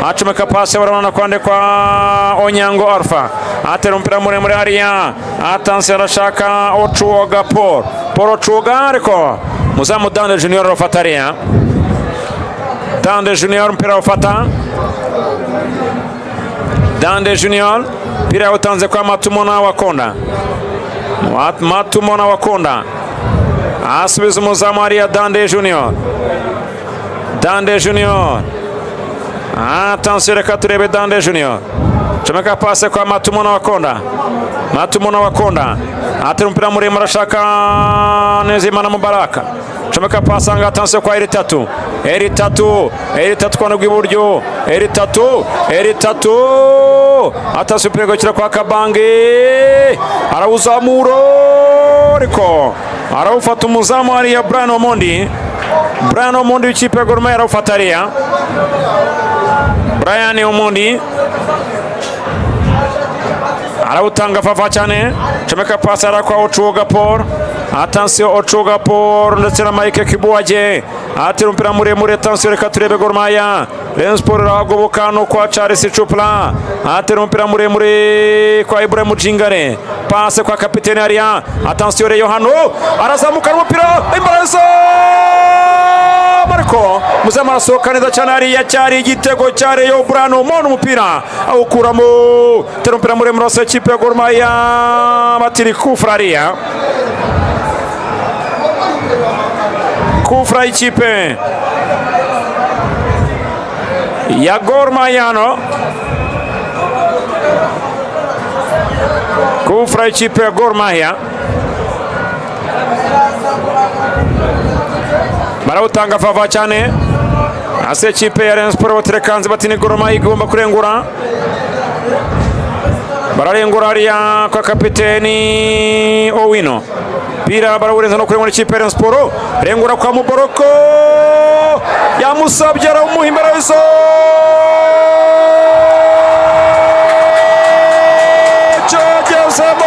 Acomeka pasi, barabona kwande kwa Onyango Alpha, atera umupira muremure hariya. Attention, arashaka Ochuoga Paul, Paul Ochuoga, ariko muzamu Dande Junior arafata hariya. Dande Junior umupira awufata. Dande Junior mpira yawutanze kwa Matumona Wakonda. Matumona Wakonda asubiza umuzamu hariya Dande Junior. Dande Junior, attention, reka turebe Dande Junior comeka pase kwa Matumona Wakonda. Matumona Wakonda atera umupira muremure, arashaka Nizimana Mubaraka, comeka pasi anga, attention kwa Eri Tatu, Eri Tatu, Eri Tatu kwa rw'iburyo, Eri Tatu, Eri Tatu, attention, umupira gukira kwa Kabange, arawuzamura ariko arawufata umuzamu hariya Brian Omondi. Brian Omondi w'ikipe ya Gor Mahia arawufata hariya. Brian Omondi arawutanga vava cyane, comeka pasi hariya kwa Ochuoga Paul. Attention, Ochuoga Paul ndetse na Mike Kibuwage, atera umupira muremure. Attention, reka turebe Gor Mahia. Rayon Sport irahagoboka no kwa Charles Chupla, atera umupira muremure kwa Ibrahim Jingare, passe kwa kapiteni hariya. Attention, Reyo hano arazamuka umupira imbaraza, ariko muzamu arasohoka neza cyane hariya. Cyari igitego cya Reyo. Brian Omondi umupira awukuramo, tera umupira muremure wose ikipe ya Gor Mahia, batiri kufra hariya, kufra y'ikipe ya Gor Mahia hano, kufra y'ikipe ya Gor Mahia. Barawutanga vava cyane hasi ikipe ya Rayon Sport, baterekanze bati ni Gor Mahia igomba kurengura. Bararengura hariya kwa kapiteni Owino, pira barawurenza no kurengura ikipe ya Rayon Sport, rengura kwa Muboroko, yamusabye arawumuha imbere, cyogezemo.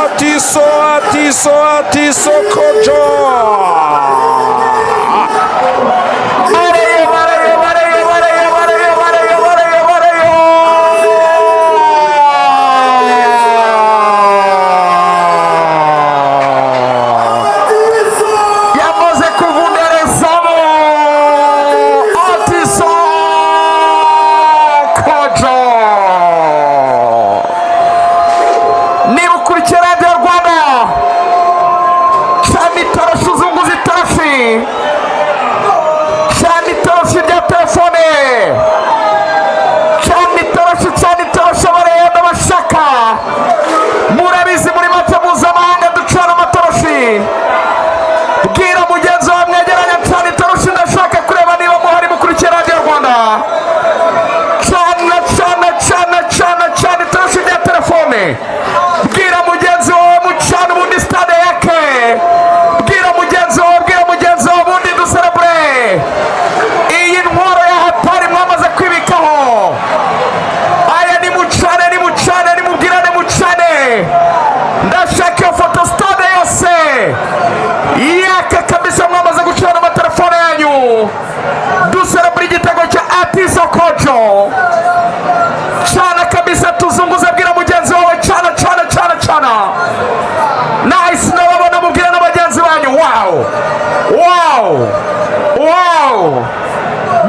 Atiso, Atiso, Atiso Kojo. Areyo, areyo, areyo, areyo, areyo, areyo, areyo, areyo. Yamaze kuvunderezamo Atiso Kojo. Niba ukurikiye Radiyo Rwanda, cana itoroshi, uzunguza itoroshi, cana itoroshi rya telefone, cana itoroshi, cana itoroshi. Abareba bashaka, murabizi, muri make mpuzamahanga ducana amatoroshi. Bwira mugenzi wawe mwegeranya, cana itoroshi, ndashaka kureba niba muhari mukurikiye Radiyo Rwanda. Cana, cana, cana, cana, cana itoroshi rya telefone. Bwira mugenzi wawe mucana, ubundi stade yake. Bwira mugenzi wawe, bwira mugenzi wawe, ubundi duserebure iyi ntwaro ya hatari mwamaze kwibikaho. Aya ni mucane, ni mucane, ni mubwirane mucane. Ndashaka iyo foto stade yose yaka kabisa, mwamaze gucana amatelefone yanyu, duserebura igitego cya Atiso Kojo. Cana kabisa, tuzunguze, bwira mugenzi wawe, cana, cana, cana, cana. Nice, ndababona, mubwira na bagenzi banyu. Wow, wow, wow!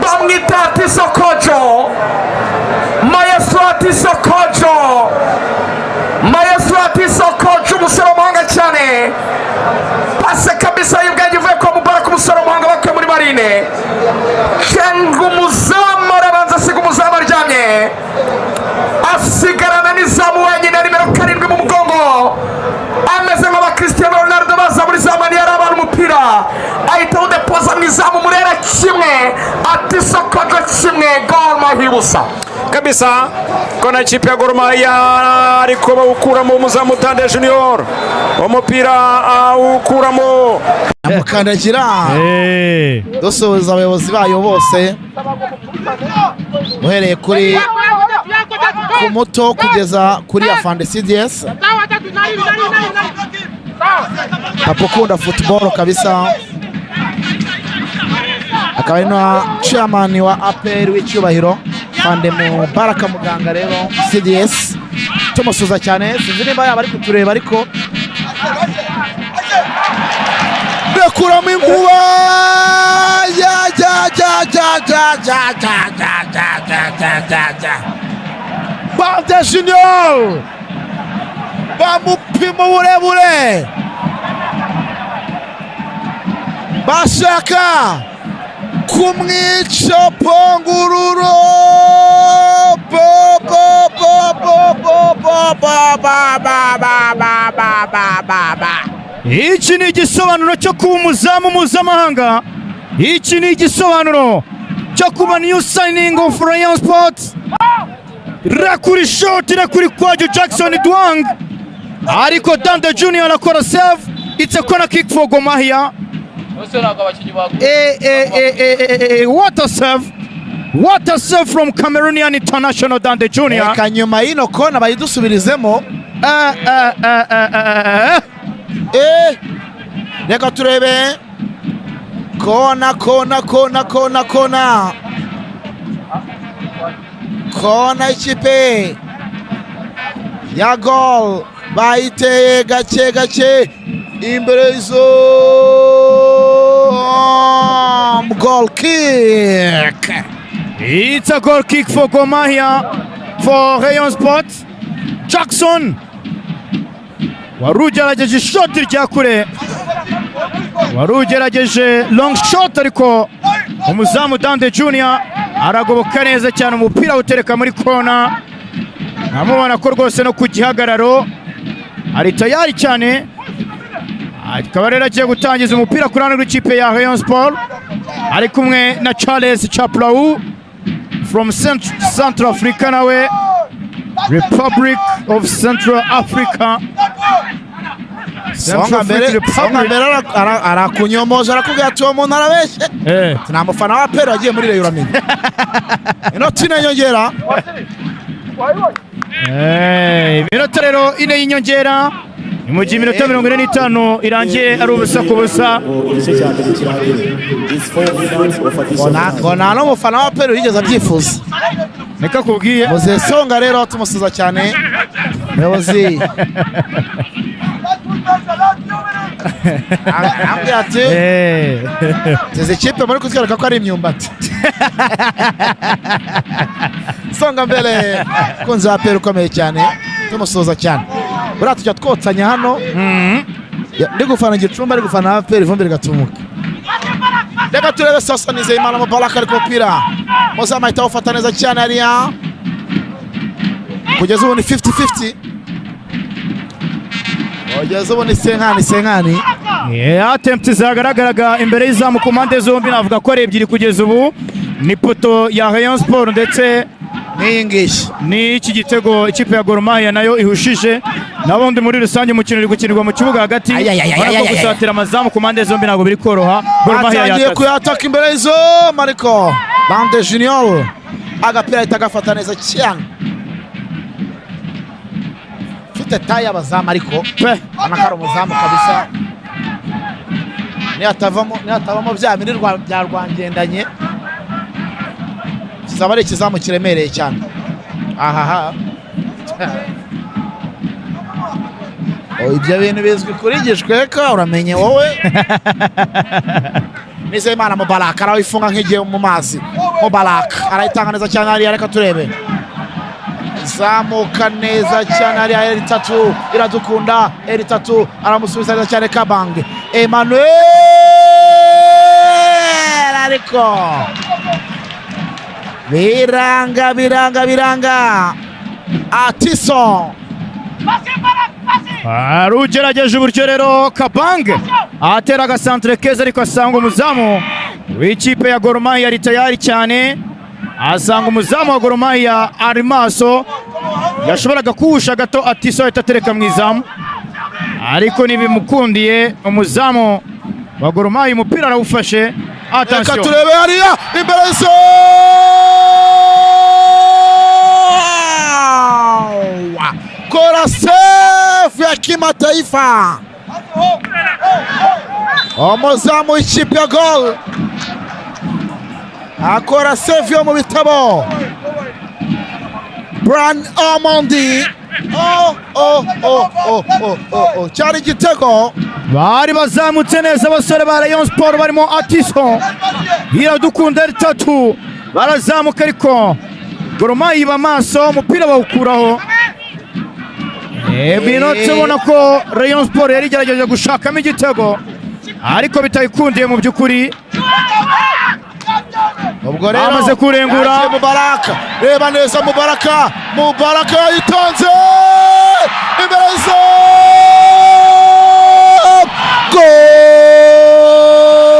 Bamwita Atiso Kojo, maestro Atiso Kojo, maestro Atiso Kojo, umusore w'umuhanga cyane. Pase kabisa y'ubwenge ivuye kwa Mubaraka, umusore w'umuhanga bakuye muri Marine. Cenga umuzamu, arabanza asiga umuzamu aryamye, asigarana n'izamu wenyine, nimero 7 mu mugongo, ameze nk'aba Cristiano Ronaldo baza muri zamani yari abana umupira, ahita awudepoza mu izamu. Murera 1, Atiso Kojo 1, Gor Mahia 0. Kabisa, kona ikipe ya Gor Mahia, ariko bawukuramo umuzamu Dande Junior umupira awukuramo. Amukandagira. Dusuhuza abayobozi bayo bose, uhereye kuri ku muto kugeza kuri afande CDS. Papa ukunda football kabisa, akaba ari na chairman wa APR w'icyubahiro, Fande Mubaraka Muganga. Rero CDS tumusuza cyane, sinzi nimba yaba ari kutureba, ariko rekuramo inkuba ya ya ya ya ya ya ya ya ya ya ya ya ya. Bande Junior bamupima uburebure, bashaka kumwica pongururo bo bo bo bo bo bo bo ba ba ba ba ba ba ba ba. Iki ni igisobanuro cyo kuba umuzamu mpuzamahanga. Iki ni igisobanuro cyo kuba new signing of Rayon Sports. Rakuri shot, rakuri Kwajo Jackson Dwang, ariko Dande Junior arakora save. It's a corner kick for Gor Mahia. Eh, eh, eh, eh, eh, eh, what a save, what a save from Cameroonian international Dande Junior. Reka nyuma y'ino kona bayidusubirizemo. Eh, eh, eh, eh, eh, eh. Eh, reka turebe kona, kona, kona, kona, kona, kona. Ikipe ya Gor bayiteye gake gake imbere y'izo. Goal kick. It's a goal kick for Gor Mahia, for Rayon Sports. Jackson wari ugerageje ishoti rya kure, wari ugerageje long shot, ariko umuzamu Dande Junior aragoboka neza cyane, umupira awutereka muri kona. Amubona ko rwose no ku gihagararo ari tayari cyane. Akaba rero agiye gutangiza umupira ku ruhande rw'ikipe ya Rayon Sport, ari kumwe na Charles Chaplaou from Central Africa, nawe Republic of Central Africa. Songa mbere, Songa mbere, arakunyomoje, arakubwira ati: "Uwo muntu arabeshye." Nta mufana wa APR wagiye muri Rayon, uramenya inota ine nyongera. Iminota rero 4 y'inyongera, ni mu gihe iminota 45 irangiye ari 0-0. Igice cya mbere kirangiye. It's 4 minutes of additional time. Ngo nta n'umufana wa APR wigeze abyifuza. Niko akubwiye. Muzehe Songa rero tumusuza cyane, umuyobozi arambwira ati: "Izi kipe muri kutwereka ko ari imyumbati." Songa mbere, kunzi wa APR ukomeye cyane, tumusuhuza cyane. Buriya tujya twotsanya hano. Ndi gufana Gicumbi, ari gufana APR, ivumbi rigatumuka. Reka turebe sasa. Nizeyimana Mubaraka ari ku mupira, muzamu ahita awufata neza cyane hariya. Kugeza ubu ni 50-50, kugeza ubu ni cinquante cinquante. Yeah, attempt zagaragaraga imbere y'izamu ku mpande zombi navuga ko ari ebyiri kugeza ubu, ni poto ya Rayon Sport ndetse n'iyi ngiyi. Ni iki gitego ikipe ya Gor Mahia nayo ihushije. Nabundi muri rusange umukino uri gukinirwa mu kibuga hagati. Ay, ay, ay, ay, Urabona ko ay, ay, ay. gusatira amazamu ku mpande zombi ntabwo biri koroha. Gor Mahia Atangiye yatatse. kuyataka imbere y'izo, mariko Bande Junior agapira ahita agafata neza cyane. Ufite taille y'abazamu ariko Pe. ubona ko ari umuzamu kabisa. Nihatavamo bya bindi bya rwangendanye, kizaba ari ikizamu kiremereye cyane. Ahaha. Oh, ibyo bintu bizwi kuri gishweka, uramenye wowe. Nizeyimana Mubaraka arawifunga nk'igihe mu mazi. Mubaraka arayitanga neza cyane hariya. Reka turebe, zamuka neza cyane hariya. Eri tatu iradukunda, eri tatu aramusubiza neza cyane. Kabange Emmanuel, ariko biranga, biranga, biranga. Atiso. Ari ugerageje uburyo rero Kabange, atera agasantere keza, ariko asanga umuzamu w'ikipe ya Gor Mahia ari tayari cyane. Asanga umuzamu wa Gor Mahia ari maso, yashoboraga kuwusha gato Atiso ahita atereka mu izamu, ariko ntibimukundiye. Umuzamu wa Gor Mahia umupira arawufashe. Reka Attention. turebe hariya imbere y'izo. Kora save ya kimataifa, umuzamu w'ikipe ya Gol akora save yo mu bitabo. Brian Omondi, oh oh oh oh oh oh oh, cyari igitego. Bari bazamutse neza abasore ba Rayon Sport barimo Atison Iradukunda ari tatu, barazamuka ariko Gor Mahia iba amaso, umupira bawukuraho. Minota ubona ko Rayon Sport yari igerageje gushakamo igitego ariko bitayikundiye mu by'ukuri. Ubwo rero Bamaze kurengura. yagiye Mubaraka, reba neza Mubaraka, Mubaraka yayitanze imbere y'izo. Goal!